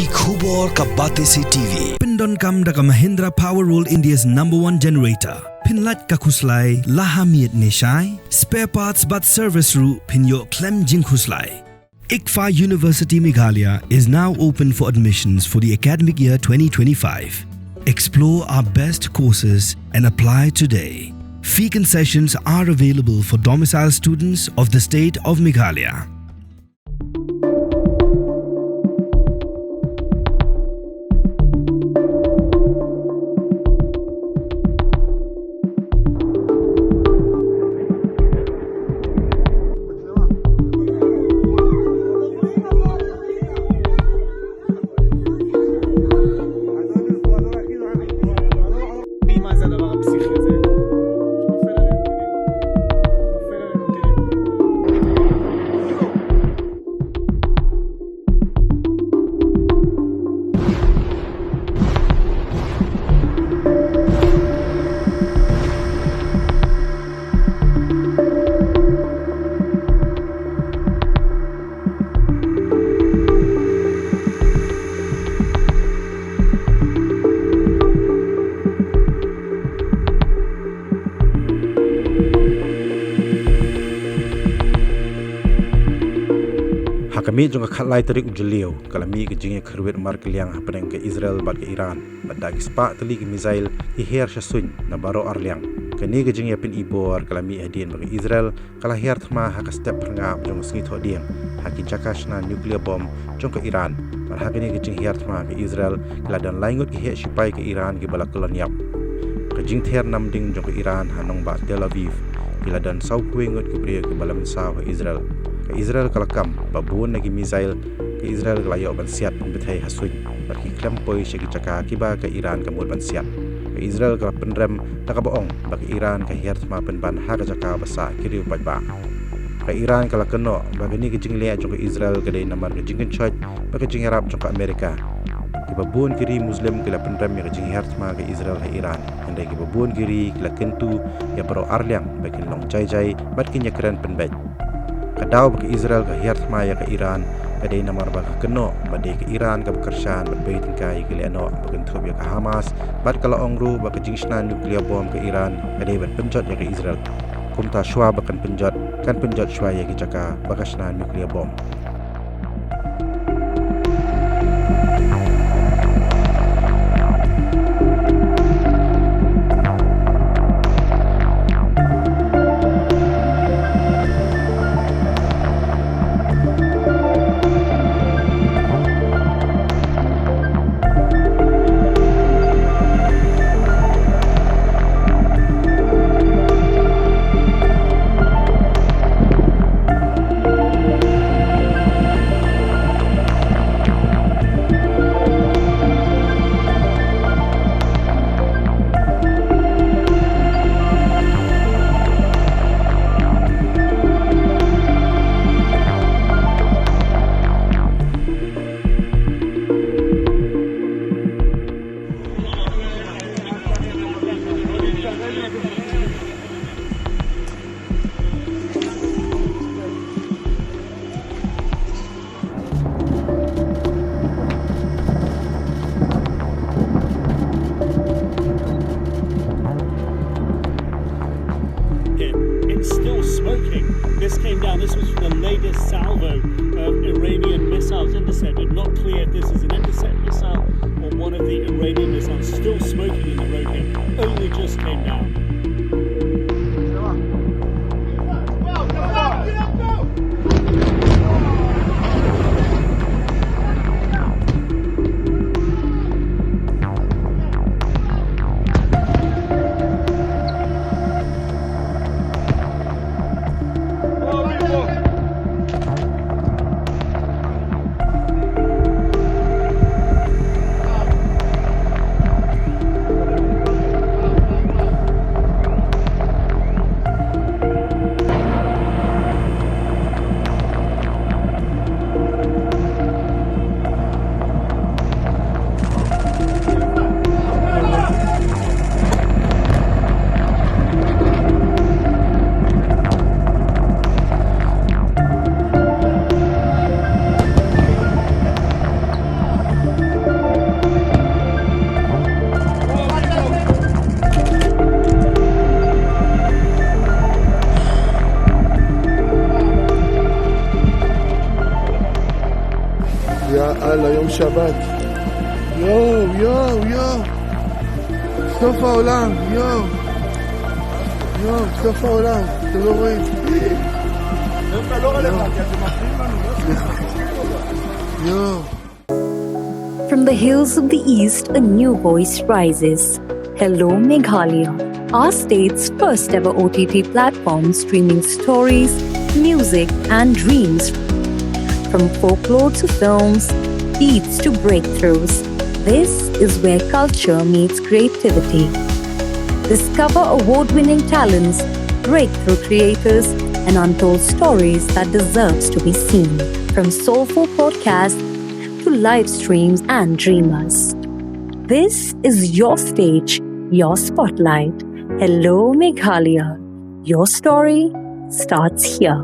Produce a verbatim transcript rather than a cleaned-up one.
Ki khubor ka Batesi T V. Pyndonkam da ka Mahindra Power World, India's number one generator. Pynlait ka khuslai la ha miet ne shai. Spare parts bad service ruh phin ïoh khlem jingkhuslai. ICFAI University Meghalaya is now open for admissions for the academic year twenty twenty-five. Explore our best courses and apply today. Fee concessions are available for domicile students of the state of Meghalaya. Ha ka miet jong ka khatlai tarik u Jylliew, ka la mih ka jingïakyrwit markylliang hapdeng ka Israel bad ka Iran. Bad da ki spah tylli ki missile ki hiar sha suiñ na baroh arliang. Kane ka jingïapynibor ka la mih hadien ba ka Israel ka la hiar thma ha ka step phyrngab jong ka sngi Thohdieng ha ki jaka shna nuclear bomb jong ka Iran. Bad ha kane ka jinghiar thma ka Israel ki la don lai ngut ki heh shipai ka Iran kiba la kyllon ïap. Ka jingther namding jong ka Iran ha nongbah Tel Aviv ki la don sawphew ngut ki briew kiba la mynsaw ha Israel. Ka Israel ka la kam ba bun na ki missile ka Israel ka la ïoh ban siat pynbthei ha suiñ bad ki khlem poi sha ki jaka kiba ka Iran ka mut ban siat. Ka Israel ka la pynrem da kaba ong ba ka Iran ka hiar thma pynban ha ka jaka ba sah ki riew paidbah. Ka Iran ka la kynnoh ba kane ka jingleh jong ka Israel ka dei namar ka jingkynshoit bad ka jingïarap jong ka Amerika. Kiba bun ki ri Muslim ki la pynrem ïa ka jinghiar thma ka Israel ha Iran. Hynrei kiba bun ki ri ki la kyntu ïa baroh arliang ba kin long jai jai bad kin ïakren pynbeit. Ka daw ba ka Israel ka hiar thma ïa ka Iran ka dei namar ba ka kynnoh ba dei ka Iran kaba kyrshan bad bei tyngka ïa ki lehnoh ba kynthup ïa ka Hamas, bad ka la ong ruh ba ka jingshna nuclear bomb ka Iran ka dei ban pynjot ïa ka Israel. Kumta shuwa ba kan pynjot, kan pynjot shuwa ïa ki jaka ba ka shna nuclear bomb. It, it's still smoking. This came down. This was the latest salvo of Iranian missiles intercepted. Not clear if this is an intercept missile or one of the Iranian missiles. Still smoking in the road here. Only just came down. הלאה, יום שבת. יואו, יואו, יואו. סוף העולם, יואו. יואו, סוף העולם. אתם לא רואים. יואו. From the hills of the East, a new voice rises. Hello Meghalaya, our state's first ever O T T platform streaming stories, music, and dreams. From folklore to films, beats to breakthroughs, this is where culture meets creativity. Discover award winning talents, breakthrough creators, and untold stories that deserves to be seen. From soulful podcasts to live streams and dreamers. This is your stage, your spotlight. Hello Meghalaya. Your story starts here.